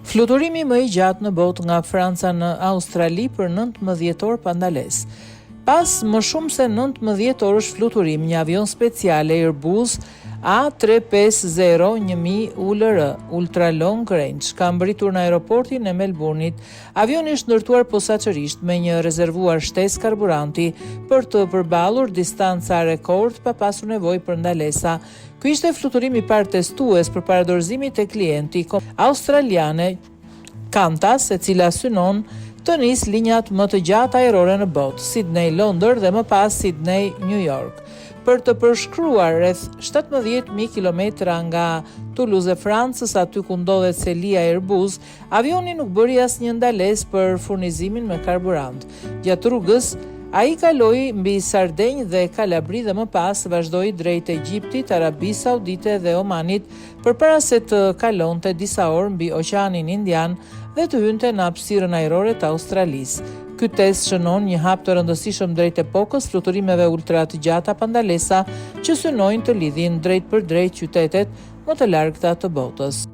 Fluturimi më i gjatë në botë nga Franca në Australi për 19 orë pa ndalesë. Pas më shumë se 19 orësh fluturim, një avion special Airbus A350 1000 ULR, Ultra Long Range, ka mbërritur në aeroportin e Melburnit. Avioni është ndërtuar posaçërisht me një rezervuar shtesë karburanti për të përballur distanca rekord pa pasur nevojë për ndalesa. Ky ishte fluturimi i parë testues përpara dorëzimit te klienti australiane Qantas, e cila synon të nisë linjat më të gjata ajrore në botë, Sydney-Londër dhe më pas Sydney-New York. Për të përshkruar rreth 17.000 kilometra nga Toulouse e Francës, aty ku ndodhet selia e Airbus, Avioni nuk bëri asnjë ndalesë për furnizimin me karburant. Gjatë rrugës, ai kaloi mbi Sardenjë dhe Kalabri dhe më pas vazhdoi drejt Egjiptit, Arabisë Saudite dhe Omanit përpara se të kalonte disa orë mbi Oqeanin Indian dhe të hynte në hapësirën ajrore të Australisë. Ky test shënon një hap të rëndësishëm drejt epokës fluturimeve ultra të gjata pa ndalesa që synojnë të lidhin drejtpërdrejt qytetet më të largëta të botës.